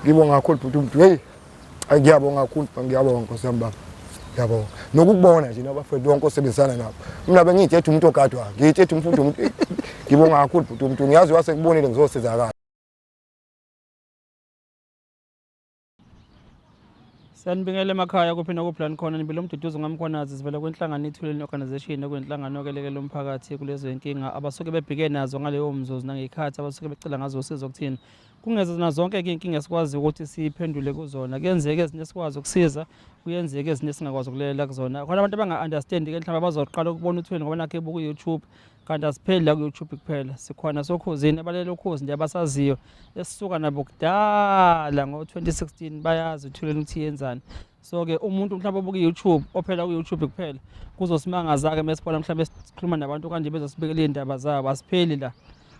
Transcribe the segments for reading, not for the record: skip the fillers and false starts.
Ngibonga kakhulu bhuti umuntu. Hey. Ayi ngiyabonga kakhulu, ngiyabonga Nkosi yami baba. Ngiyabonga. Nokukubona nje nabafowethu bonke osebenzisana nabo. Mina bengiyithethe umuntu ogadwa, ngiyithethe umfundi umuntu. Ngibonga kakhulu bhuti umuntu. Ngiyazi wasekubonile ngizosizakala. Siyanibingelela emakhaya kuphi nakuphi la nikhona nibile umduduzo ngamkhwanazi sivela kwinhlangano iThuleni Organisation okuyinhlangano yokwelekelela umphakathi kulezo inkinga abasuke bebhekene nazo ngaleyo mzuzu nangey'khathi abasuke becela ngazo usizo kuthina. Kungezona zonke-ke iy'nkinga esikwazi ukuthi siphendule kuzona. Kuyenzeka ezinye esikwazi ukusiza, kuyenzeka ezinye esingakwazi ukulekelela kuzona. Khona abantu abanga-understand-ke mhlawumbe abazoqala ukubona uThuleni ngoba nakhu ebuka u-YouTube kanti asipheli la ku-YouTube kuphela. Sikhona sokhozini abalela ukhozi nje abasaziyo esisuka nabo kudala ngo-2016 bayazi uThuleni ukuthi yenzani. So-ke umuntu mhlawumbe obuka i-YouTube ophela ku-YouTube kuphela kuzosimangaza-ke uma sibona mhlawumbe sikhuluma nabantu kanje bezosibekela iy'ndaba zabo. Asipheli la.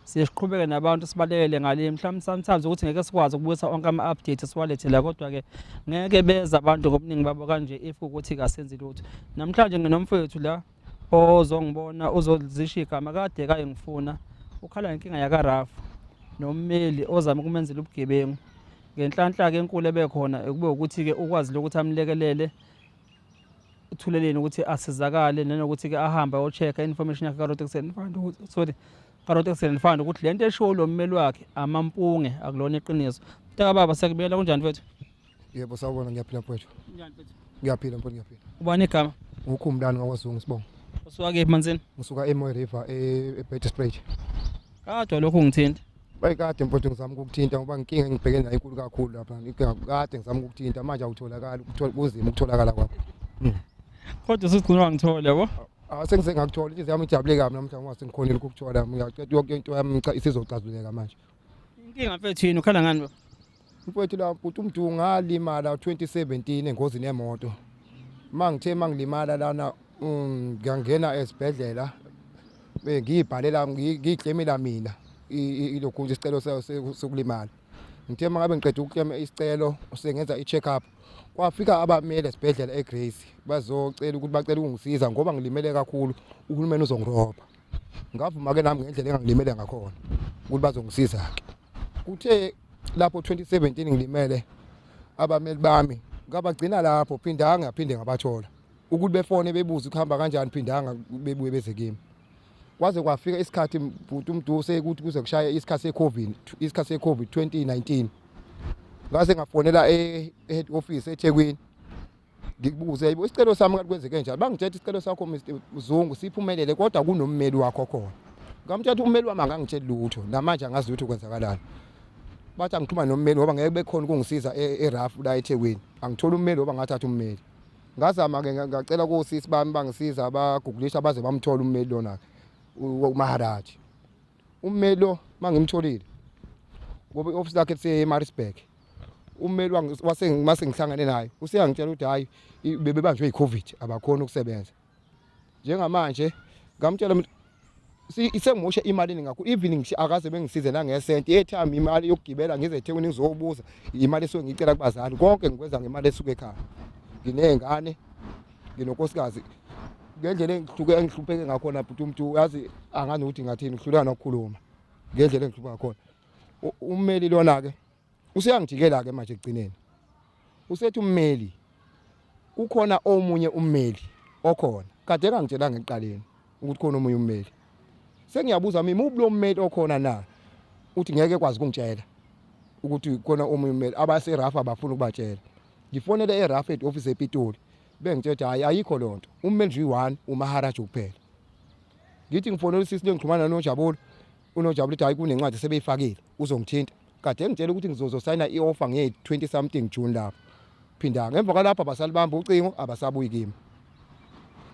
Siye siqhubeke nabantu sibalekele ngale mhlawumbe sometimes ukuthi ngeke sikwazi ukubuyisa onke ama-update siwalethe la kodwa-ke ngeke beze abantu ngobuningi babo kanje if ukuthi kasenzi lutho. Namhlanje nginomfowethu la ozongibona uzozisho igama kade kaye ngifuna ukhala ngenkinga yakarafu nommeli ozama ukumenzela ubugebengu ngenhlanhla-ke enkulu ebekhona kube ukuthi-ke ukwazile ukuthi amlekelele uthuleleni ukuthi asizakale nanokuthi-ke ahambe ayo-check-a i-information yakhe ka-road accident fund ukuthi sorry ka-road accident fund ukuthi le nto eshiwo lo mmeli wakhe amampunge akulona iqiniso. Mntakababa siyakubiyela kunjani mfethu? Yebo sawubona ngiyaphila mfowethu. Kunjani mfethu? Ngiyaphila mfowethu ngiyaphila. Ubani igama? Ngukhumlani wakwaZungu sibongo. Usuka kephi Manzini? Ngisuka eMoy River eBedspruit. Kade lokhu ngithinta. Bayikade mfowethu ngizama ukukuthinta ngoba inkinga engibhekene nayo inkulu kakhulu lapha. Inkinga kade ngizama ukukuthinta manje awutholakali ukuthola kunzima ukutholakala kwakho. Kodwa usugcina wangithola yabo? Ah sengize ngakuthola inhliziyo yami ijabule kabi namhlanje ngoba sengikhonile ukukuthola. Ngiyacela yonke into yami cha isizocazuleka manje. Inkinga mfethu yini ukhala ngani baba? Mfowethu la bhuti uMdu ngalimala 2017 engozini yemoto. Mangithe mangilimala lana ngiyangena esibhedlela ngiyibhalela ngiyiklemela mina ilokhu isicelo sokulimala. Ngithe mangabe ngiqeda ukuklema isicelo sengenza i-check up kwafika abameli esibhedlela eGrace bazocela ukuthi bacela ukungisiza ngoba ngilimele kakhulu uhulumeni uzongirobha. Ngavuma ke nami ngendlela engangilimele ngakhona ukuthi bazongisiza ke. Kuthe lapho 2017 ngilimele abameli bami ngabagcina lapho phindanga ngaphinde ngabathola ukuthi befone bebuze ukuhamba kanjani phindanga bebuye beze kimi kwaze kwafika isikhathi bhuti umduse ukuthi kuze kushaye isikhathi se-covid isikhathi se-covid 2019 ngase ngafonela e-head office eThekwini ngikubuze hayibo isicelo sami kanti kwenzeke njani bangitshela isicelo sakho Mr Zungu siphumelele kodwa kunommeli wakho khona ngamtshela ukuthi ummeli wami angangitsheli lutho namanje angazi lutho kwenzakalani bathi angixhuma nommeli ngoba ngeke bekhona ukungisiza eRAF la eThekwini angithola ummeli ngoba ngathatha ummeli ngazama ke ngacela kosisi bami bangisiza bagugulisha baze bamthola ummeli lona uMaharaji ummeli lo mangimtholile ngoba i-office lakhe liseMaritzburg ummeli wase mase ngihlangane naye useyangitshela ukuthi hayi bebebanjwe yi-covid abakhona ukusebenza njengamanje ngamtshela sengimoshe imali eningi kakhulu even akaze bengisize nangesenti airtime imali yokugibela ngize eThekwini ngizobuza imali esuke ngiyicela kubazali konke ngikwenza ngemali esuke ekhaya nginey'ngane nginonkosikazi ngendlela engihluke engihlupheke ngakhona bhuti umuntu yazi angazi ukuthi ngathini ngihluleka nokukhuluma ngendlela engihlupha ngakhona ummeli lona-ke useyangijikela-ke manje ekugcineni usethi ummeli kukhona omunye ummeli okhona kade engangitshelanga ekuqaleni ukuthi khona omunye ummeli sengiyabuza mina uphi lo mmeli okhona na uthi ngeke kwazi ukungitshela ukuthi khona omunye ummeli abaserafa abafuna ukubatshela ngifonele erafa head office ePitoli bengitshela hayi ayikho lonto ummeli nje uyi-one uMaharaja kuphela ngithi ngifonela usisi lengixhumana noNjabulo uNojabulo uthi hayi kunencwadi sebeyifakile uzongithinta kade ngitshela ukuthi ngizozosayina i-offer nge-20 something June lapho phinda ngemva kwalapho abasalibamba ucingo abasabuyi kimi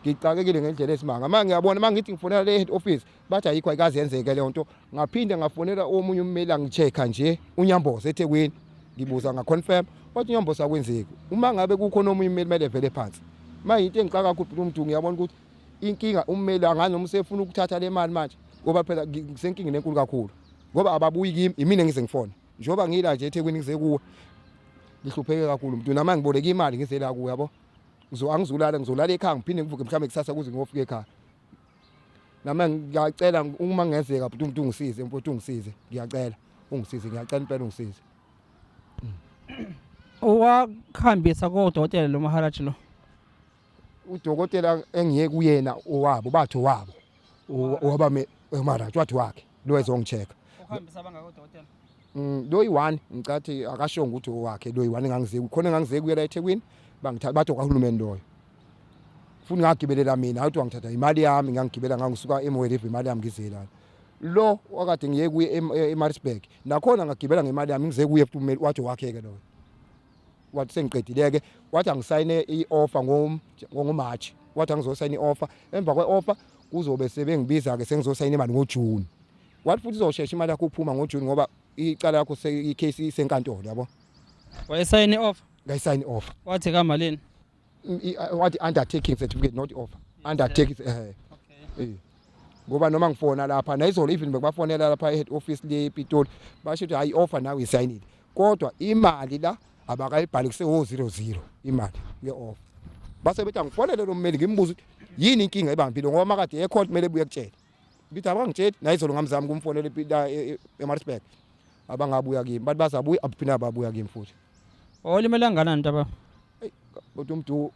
ngixakekile ngendlela esimanga manje ngiyabona uma ngithi ngifonela le head office bathi ayikho ayikaze yenzeke leyo nto ngaphinde ngafonela omunye ummeli angi-check-a nje unyamboza ethekwini ngibuza ngaconfirm wathi unyamboza akwenzeki uma ngabe kukhona omunye ummeli kumele evele phansi uma yinto engixaka kakhulu umuntu ngiyabona ukuthi inkinga ummeli angani noma usefuna ukuthatha le mali manje ngoba phela ngisenkingeni enkulu kakhulu ngoba ababuyi kimi imina ngize ngifone njengoba ngila nje eThekwini ngize kuwe ngihlupheke kakhulu mntu nama ngiboleka imali ngize la kuwe yabo ngizo angizulala ngizolala ekhaya ngiphinde ngivuke mhlawumbe kusasa kuze ngiyofika ekhaya nama ngiyacela uma ngenzeka bhuti umuntu ungisize mfowethu ungisize ngiyacela. Ungisize, ngiyacela impela ungisize. Owakuhambisa kodokotela lo Maharaj lo? Udokotela engiye kuyena owabo, bathi owabo. Owaba uMaharaj wathi wakhe lo ezongi-check. Uhambisa abangakodokotela? Lo yi-one ngicathi akashongo ukuthi owakhe lo yi-one engangize khona, engangize kuye la eThekwini, bangithatha bathi okahulumeni loyo. Futhi ngagibelela mina, hayi, wangithatha imali yami, ngangigibela, ngangisuka eMooi imali yami ngize lana. Lo wakade ngiye kuye eMaritzburg, nakhona ngagibela ngemali yami ngize kuye futhi ummeli wathi wakhe-ke loyo. Wathi sengiqedile-ke, wathi angisayine i-offer ngoMarch, wathi angizosayina i-offer, emva kwe-offer kuzobe sebengibiza-ke sengizosayina imali ngoJune. Wathi futhi izoshesha imali yakho uphuma ngoJune ngoba icala lakho i-case isenkantolo, yabo. Wayesayine i-offer? Ngayisayina i-offer. Wathi kamalini? Wathi undertaking certificate, not offer, undertaking. Ngoba noma ngifona lapha nayizolo, even bekubafonela lapha e-head office le ePitoli, basho ukuthi hayi, i-offer nawe uyisayinile, kodwa imali la abakayibhali, kusewo 00 imali ye-offer. Base bethi angifonele lo mmeli ngimbuze ukuthi yini inkinga ebambile, ngoba makade ecourt kumele ebuye kutshele. Ngithi abangitsheli. Nayizolo ngamzama ukumfonela la eMaritzburg, abangabuya kimi, bathi bazabuya, abaphinda babuya kimi futhi. Olimele kangakanani ntaba? Kodwa umuntu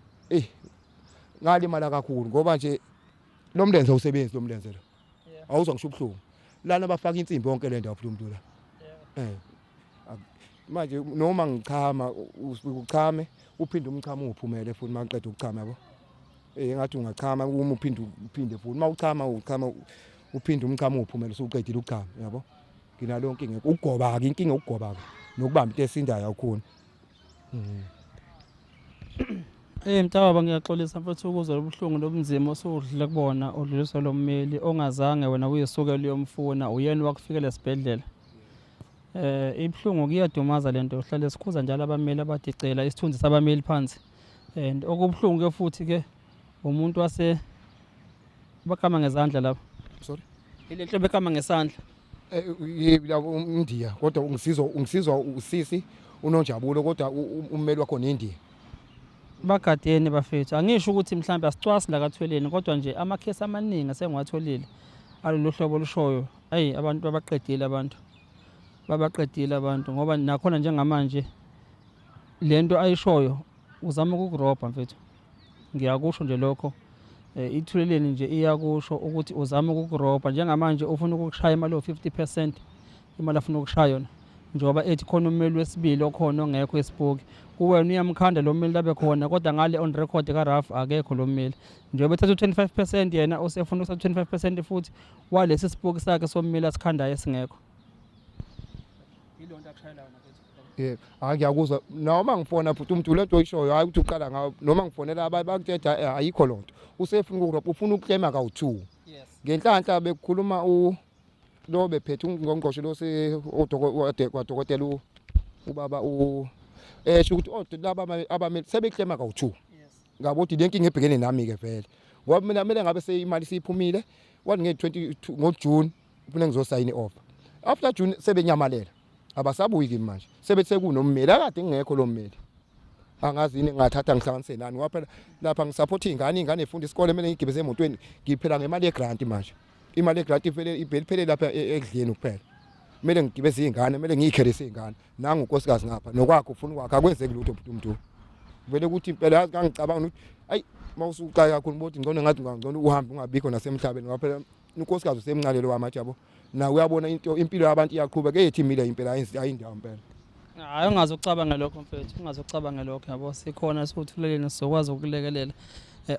ngalimala kakhulu ngoba nje lo mlenze awusebenzi, lo mlenze lo awuzwa ngisho ubuhlungu lana, bafaka insimbi yonke le ndawo futhi umuntu la. Manje noma ngichama, uchame uphinde umchamo uphumele futhi maqeda ukuchama, yabo. Ngathi ungachama uma uphinde uphinde futhi uma uchama, uchama uphinde umchamo uphumele usuqedile ukuchama, yabo. Nginalo inkinga ukugoba ke, inkinga ukugoba ke nokubamba into esindayo awukhona. Mntakababa, ngiyaxolisa mfethu ukuzwa ubuhlungu lobunzima osudlule kubona, udluliswa lo mmeli ongazange wena uyisukela uyomfuna, uyena wakufikela esibhedlela. Ibuhlungu, kuyadumaza lento, uhlale sikhuza njalo abameli abadicela isithunzi sabameli phansi. And okubuhlungu ke futhi ke umuntu wase bakama ngezandla lapha. Sorry? Ile nhlobo ekama ngesandla. Yebo, umndiya, kodwa ungisizwa usisi uNonjabulo, kodwa ummeli wakho nendiya. Bagadeni bafethu, angisho ukuthi mhlawumbe asicwasi la kathweleni, kodwa nje amakhesi amaningi asengiwatholile alolu hlobo olushoyo. Ayi, abantu babaqedile, abantu babaqedile abantu, ngoba nakhona njengamanje lento ayishoyo uzama ukukurobha mfethu, ngiyakusho nje lokho. Ithuleleni nje iyakusho ukuthi uzama ukukurobha njengamanje, ufuna ukukushaya imali ewu-50%, imali afuna ukushaya yona, njengoba ethi khona ummeli wesibili okhona ongekho esipoki kuwena, uyamkhanda lo mmeli abe khona, kodwa ngale on record ka-RAF akekho lo mmeli. Njengoba ethatha u-25%, yena usefuna ukuthatha u-25% futhi walesi sipoki sakhe sommeli asikhandayo esingekho. Yilo nto akushayela yona mfethu. Yebo, hayi, ngiyakuzwa. Noma ngifona futhi umuntu lento oyishoyo, hayi ukuthi uqala ngawo, noma ngifonela abanye bakutshela ayikho lonto. Usefuna ukurobha, ufuna ukuklema kawu-2. Ngenhlanhla bekukhuluma u lo bephethe ungqongqoshe lo se kwadokotela ubaba u esho ukuthi oh laba abameli sebeklema kawu-2. Ngabo ukuthi le nkinga ebhekene nami ke vele. Ngoba mina kumele ngabe seyimali siyiphumile, wathi nge-22 ngoJune kufanele ngizosayina i-offer. After June sebenyamalela. Abasabuyi kimi manje. Sebethi sekunommeli, akade ngingekho lo mmeli. Angazi yini ngingathatha ngihlanganise nani, ngoba phela lapha ngisupport ingane, ingane ifunda isikole, kumele ngigibeze emotweni, ngiphila ngemali yegrant manje. Imali yegrant ivele ibheli phele lapha ekudleni kuphela. Kumele ngigibeze izingane, kumele ngiyikhelise izingane. Nangu unkosikazi ngapha nokwakhe ufuna ukwakhe, akwenzeki lutho bhuti umuntu. Vele ukuthi impela yazi ngangicabanga ukuthi ayi mawusuqala kakhulu ukuthi ngcono, ngathi ngcono uhambe ungabikho nasemhlabeni, ngoba phela unkosikazi usemncane lo wamathi, yabo, na uyabona into impilo yabantu iyaqhubeka, eyethi imile impela ayindawo impela. Hayi, ungaze ucabange lokho mfethu, ungaze ucabange lokho, yabo, sikhona sikuthuleleni, sizokwazi ukukulekelela.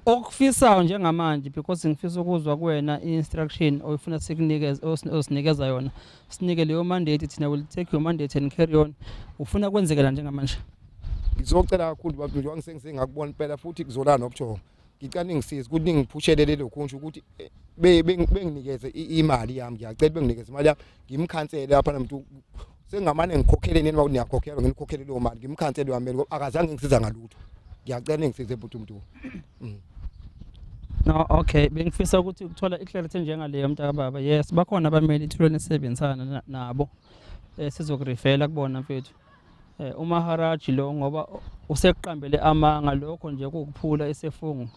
Okufisayo njengamanje, because ngifisa ukuzwa kuwena i-instruction oyifuna sikunikeze, osinikeza yona. Sinike leyo mandate, thina will take your mandate and carry on. Ufuna kwenzekela njengamanje? Ngizocela kakhulu baba, njengoba ngisengise ngakubona impela futhi kuzolana nobuthongo. Ngicela ningisize ukuthi ningiphushele lokhu nje ukuthi benginikeze imali yami, ngiyacela benginikeze imali yami, ngimkhansele lapha nomuntu sengamane ngikhokhele nini, uma niyakhokhelwa nginikhokhele leyo mali, ngimkhansele wami ngoba akazange ngisiza ngalutho. Ngiyacela ningisize bhuti umuntu. No, okay, bengifisa ukuthi ukuthola i-clarity njengaleyo mntakababa. Yes, bakhona abameli ithulweni esebenzisana nabo. Sizokurefera kubona mfethu. UMaharaji lo ngoba usekuqambele amanga, lokho nje kuwukuphula isifungo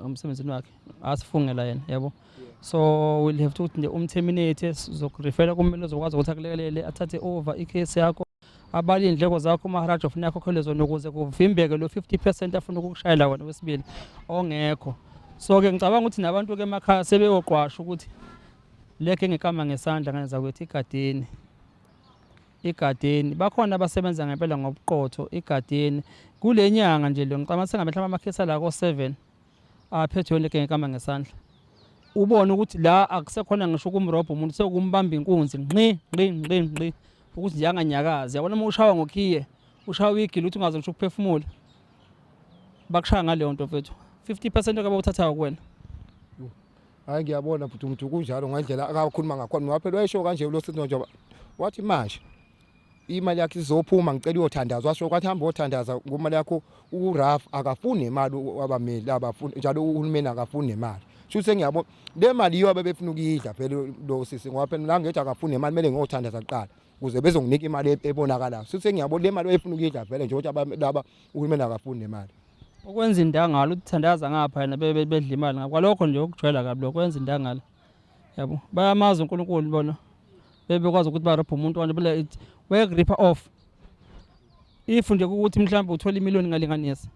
emsebenzini wakhe asifungela yena, yabo. So we'll have to ukuthi nje umterminate, sizokurefera kumele uzokwazi ukuthi akulekelele, athathe over icase yakho, abale iy'ndleko zakho uMaharaji ofuna akhokhele zona ukuze kuvimbeke lo 50% afuna ukukushayela wena wesibili ongekho. So-ke ngicabanga ukuthi nabantu-ke emakhaya sebeyoqwasha ukuthi lekhe ngekama ngesandla ngane zakwethu, igadeni igadeni bakhona abasebenza ngempela ngobuqotho igadeni. Kule nyanga nje lo ngicabanga sengabe mhlawumbe amakhesi ala ko-7 aphethwe lekhe ngekama ngesandla. Ubone ukuthi la akusekhona ngisho ukumrobha umuntu, sekumbamba inkunzi nqi nqi nqi nqi ukuthi nje anganyakazi. Yabona uma ushawa ngokhiye, ushawa igila ukuthi ungaze ngisho ukuphefumula, bakushaya ngaleyo nto mfethu. 50% okabawuthathayo kuwena. Hayi, ngiyabona futhi umuntu kunjalo ngendlela akakhuluma ngakhona. Ngoba phela wayesho kanje lo sisi njengoba wathi manje imali yakhe izophuma, ngicela uyothandaza. Washo kwathi hamba uyothandaza ngomali yakho. URaf akafuni imali, abameli abafuni njalo, uhulumeni akafuni nemali. Shuthi sengiyabona le mali yiyo abebefuna ukuyidla phela lo sisi, ngoba phela mina ngithi akafuni nemali, kumele ngiyothandaza kuqala ukuze bezonginika imali ebonakalayo. Shuthi sengiyabona le mali oyefuna ukuyidla vele nje ukuthi laba uhulumeni akafuni nemali. Ukwenza indangala, uthandaza ngapha yena bedla imali ngapha kwalokho nje, ukujwayela kabi lokho kwenza indangala, yabo. Bayamazi uNkulunkulu bona, bebekwazi ukuthi barobhe umuntu kanje phela wayekuripha off. If nje kukuthi mhlawumbe uthola imiliyoni, ngalinganisa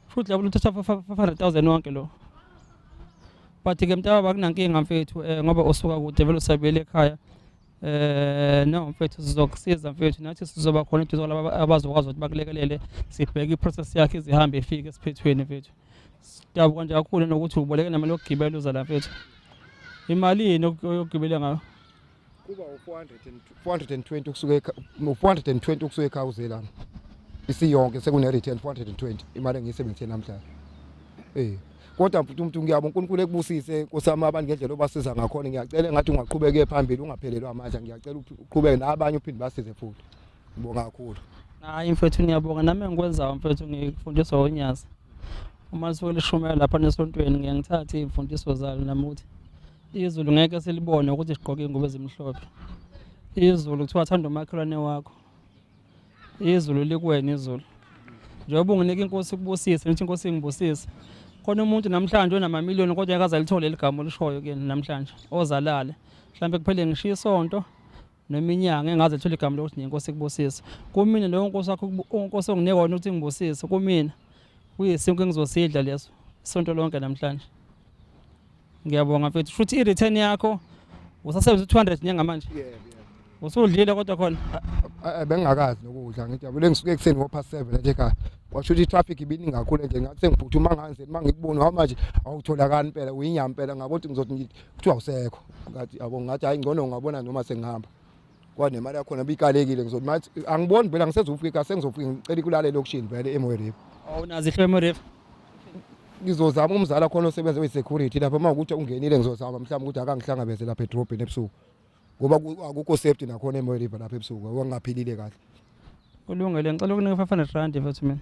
futhi lapho uthatha 500,000 wonke lo. But-ke mntaba, akunankinga mfethu, ngoba usuka kude vele, usabuyela ekhaya. No mfethu, sizokusiza mfethu, nathi sizoba khona eduze kwalaba abazokwazi ukuthi bakulekelele, sibheke iprocess yakho izihambe ifike esiphethweni mfethu. Sidabuka nje kakhulu nokuthi uboleke nemali yokugibela uza la mfethu. Imali yini yokugibela ngayo? Kuba u-420 ukusuka, u-420 ukusuka ekhaya uze lana, isiyonke sekune-return 420 imali engiyisebenzise namhlanje. Kodwa mfuthu umuntu, ngiyabonga, uNkulunkulu ekubusise Nkosi yami, abantu ngendlela obasiza ngakhona. Ngiyacela engathi ungaqhubeke phambili, ungaphelelwa amandla. Ngiyacela uqhubeke nabanye, uphinde basize futhi. Ngibonga kakhulu. Hayi mfethu, ngiyabonga. Nami engikwenzayo mfethu ngifundiswa unyazi uma lisuke lishumela lapha nesontweni. Ngiye ngithathe iy'mfundiso zalo nami ukuthi izulu ngeke silibone ukuthi sigqoke iy'ngubo ezimhlophe. Izulu kuthiwa thanda umakhelwane wakho, izulu likuwena. Izulu njengoba unginika, inkosi ikubusise, ngithi inkosi ingibusise. Khona umuntu namhlanje onamamiliyoni kodwa akaze alithole ligama olishoyo kuyena namhlanje, ozalale mhlawumbe kuphele ngishiya isonto noma inyanga engaze lithole igama lokuthi nenkosi ikubusise. Kumina leyo nkosi yakho, inkosi onginika wona ukuthi ngibusise, kumina kuyisinkwa engizosidla leso isonto lonke namhlanje. Ngiyabonga mfethu. Futhi i-return yakho usasebenzisa u-200 njengamanje? Yebo. Usudlile kodwa khona? Bengingakazi nokudla. Ngithi yabo ngisuke ekuseni ngo-past 7 nje ekhaya, kwasho ukuthi i-traffic ibiningi kakhulu nje. Ngathi sengiphuthuma nganze uma ngikubona, hawu manje awutholakali impela, uyinyama impela. Ngakuthi ngizothi ngithi kuthiwa awusekho. Ngathi yabo, ngathi hayi, ngcono ngabona noma sengihamba kwanemali yakhona bikalekile. Ngizothi manje angiboni phela, ngisezofika, sengizofika ngicela ukulala elokishini vele eMooi River. Awunazo ihlobo eMooi River? Ngizozama umzala khona osebenza kwi-security lapha, uma ukuthi ungenile ngizozama mhlawumbe ukuthi akangihlangabeze lapha edrobheni ebusuku, ngoba akukho safety nakhona eMooi River lapha ebusuku, akungaphilile kahle. Kulungile, ngicela ukunika 500 rand mfethu mina.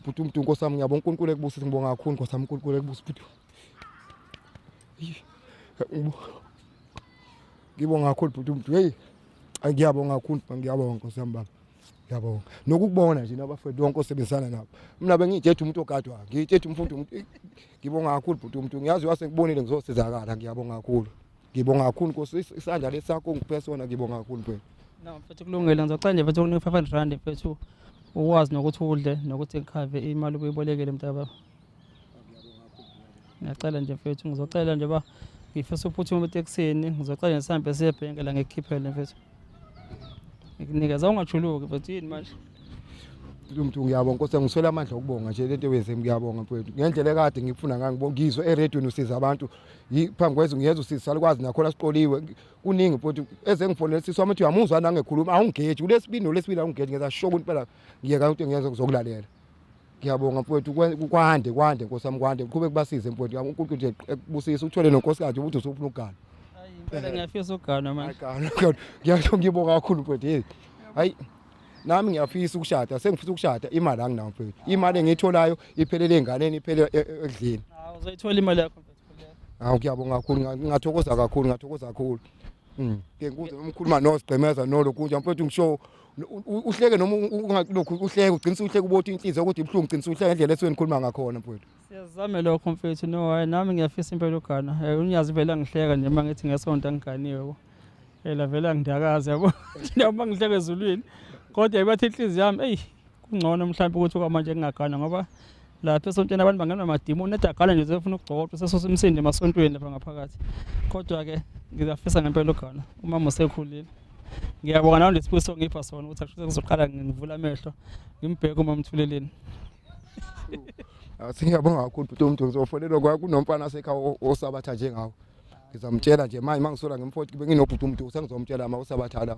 Bhuti umuntu, Nkosi yami, ngiyabonga, uNkulunkulu ekubusise. Ngibonga kakhulu, Nkosi yami, uNkulunkulu ekubusise bhuti. Ngibonga kakhulu bhuti umuntu. Hey, ngiyabonga kakhulu, ngiyabonga Nkosi yami baba. Ngiyabonga. Nokukubona nje nabafowethu bonke osebenzisana nabo. Mina bengiyitshethe umuntu ogadwa, ngiyitshethe umfundi umuntu. Ngibonga kakhulu bhuti umuntu. Ngiyazi wase ngikubonile ngizosizakala. Ngiyabonga kakhulu. Ngibonga kakhulu Nkosi, isandla lesakho ngiphe sona, ngibonga kakhulu mfethu. No mfethu, kulungile. Ngizocela nje mfethu ukunika 500 rand mfethu, ukwazi nokuthi udle nokuthi ngikhave imali obuyibolekile mntakababa. Ngiyacela nje mfethu, ngizocela nje ba ngifisa uphuthuma etekisini, ngizocela nje sihambe siye ebhenki la ngikukhiphele mfethu. Ngikunikeza, ungajuluki mfethu, yini manje? Umuntu, ngiyabonga Nkosi, ngiswela amandla okubonga nje lento ewenze. Ngiyabonga mfowethu ngendlela ekade ngikufuna ngayo. Ngizwe erediyweni usiza abantu phambi kwezwe, ngiyezwa usiza salukwazi nakhona siqoliwe kuningi mfowethu. Eze ngifonele sisi wami uthi uyamuzwa nangekhuluma, awungeji ulesibili nolesibili, awungeji. Ngenza sure ukuthi impela ngiyeka into engiyenza ngizokulalela. Ngiyabonga mfowethu, kwande kwande Nkosi yami, kwande, uqhubeke kubasize mfowethu. UNkulunkulu nje ekubusise, uthole nonkosikazi ukuthi usufuna ukugana. Hayi impela, ngiyafisa ukugana manje. Hayi, ngiyasho, ngibonga kakhulu mfowethu. Hey, hayi nami ngiyafisa ukushada, sengifisa ukushada, imali anginayo mfowethu. Imali engiyitholayo iphelele enganeni, iphelele ekudleni. Hawu, uzoyithola imali yakho mfethu. Hawu, ngiyabonga kakhulu, ngathokoza kakhulu, ngathokoza kakhulu. Ke ngikuze noma ukhuluma nosigqemeza nolokunja mfethu, ngisho uhleke noma ungalokhu uhleke, ugcina uhleke ubothi inhliziyo ukuthi ibuhlungu, ugcina uhleke ngendlela esuke nikhuluma ngakhona mfethu. Siyazame lokho mfethu. No, hayi, nami ngiyafisa impela ugana. Unyazi vele angihleka nje uma ngithi ngesonto angiganiwe yabo. Phela vele angidakazi yabo. Noma ngihleke ezulwini. Kodwa ibathi inhliziyo yami, eyi, kungcono mhlawumbe ukuthi kwamanje ngingagana, ngoba lapha esontweni abantu bangenwa amadimoni, edagala nje sefuna ukugcotshwa, sesusa umsindo emasontweni lapha ngaphakathi. Kodwa-ke ngiyafisa ngempela ugana, umama usekhulile. Ngiyabonga nawe lesibusiso ngipha sona ukuthi akusho kuzoqala ngivula amehlo ngimbheke uma Mthuleleni. Siyabonga kakhulu bhuti umuntu, ngizofonelwa kwa kunomfana sekhaya osabatha njengawe. Ngizamtshela nje manje mangisola ngimfoti benginobhuti umuntu, sengizomtshela ma usabatha la.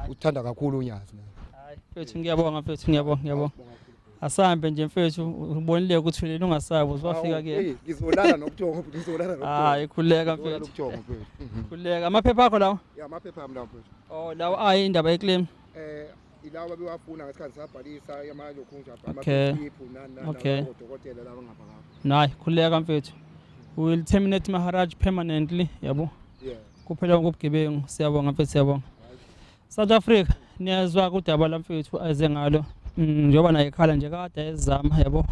Uthanda kakhulu uNyazi naye. Hayi mfethu, ngiyabonga mfethu, ngiyabonga, ngiyabonga. Asambe nje mfethu, ubonile ukuthi ulele ungasabi uzwafika ke. Ngizolala nobuthongo bhuti, ngizolala nobuthongo. Hayi, khuleka mfethu. Ubuthongo mfethu. Khuleka. Amaphepha akho lawo? Ya, amaphepha ami lawo mfethu. Oh, lawo ayi indaba yeclaim. Ilawa babewafuna ngesikhathi sabhalisa amalokhu nje, Okay. amaphepha nani nani, odokotela laba ngapha ngapha. Nayi, khuleka mfethu. We will terminate Maharaj permanently, yabo. Kuphela ngobugebengu. Siyabonga mfethu, siyabonga. South Africa, niyazwa kudaba la mfethu aze ngalo. Njengoba naye ekhala nje kade ezama, yabo.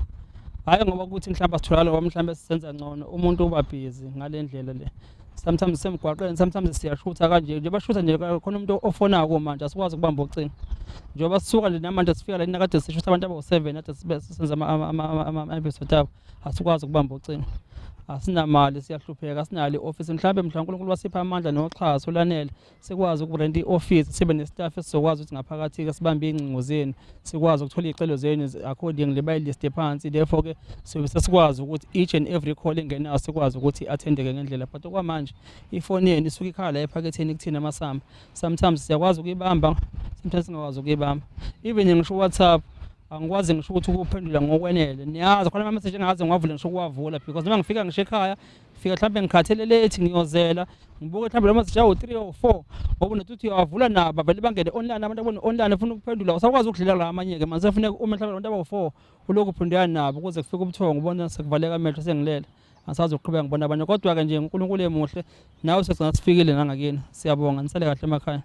Hayi ngoba ukuthi mhlawumbe sitholakala ngoba mhlawumbe sisenza ngcono, umuntu uba busy ngale ndlela le. Sometimes semgwaqeni, sometimes siyashutha kanje, njengoba shutha nje khona umuntu ofonako manje asikwazi ukubamba ucingo. Njengoba sisuka nje namanje sifika la kade sishutha abantu abawu-7 kade sibe senza ama episode abo, asikwazi ukubamba ucingo. Asinamali, siyahlupheka, asinalo i-office. Mhlawumbe mhla uNkulunkulu wasipha amandla noxhaso lanele, sikwazi ukurenta i-office, sibe nestaff esizokwazi ukuthi ngaphakathi-ke sibambe iy'ngcingo zenu, sikwazi ukuthola iy'celo zenu accordingly, bayiliste phansi. Therefore-ke siyobe sesikwazi ukuthi each and every call engenayo sikwazi ukuthi i-attendeke ngendlela. But okwamanje ifoni yenu isuke ikhala la ephaketheni kuthina amasamba. Sometimes siyakwazi ukuyibamba, sometimes singakwazi ukuyibamba. Even ngisho uWhatsApp angikwazi ngisho ukuthi ukuphendula ngokwenele. Niyazi khona ama-message engaze ngiwavule ngisho ukuwavula, because noma ngifika ngisho ekhaya, fika mhlawumbe ngikhathele late, ngiyozela ngibuke mhlawumbe noma message awu-3 or 4, ngoba unothi uyawavula nabo bavele bangene online, abantu abone online ufuna ukuphendula, usakwazi ukudlela la amanye-ke manje sefuneka ume mhlawumbe abantu abawu-4 ulokhu uphendula nabo kuze kufike ubuthongo, ubona sekuvaleka amehlo, sengilele, angisazi ukuqhubeka ngibona abanye. Kodwa-ke nje uNkulunkulu emuhle nawe, sogcina sifikile nangakini. Siyabonga, nisale kahle emakhaya.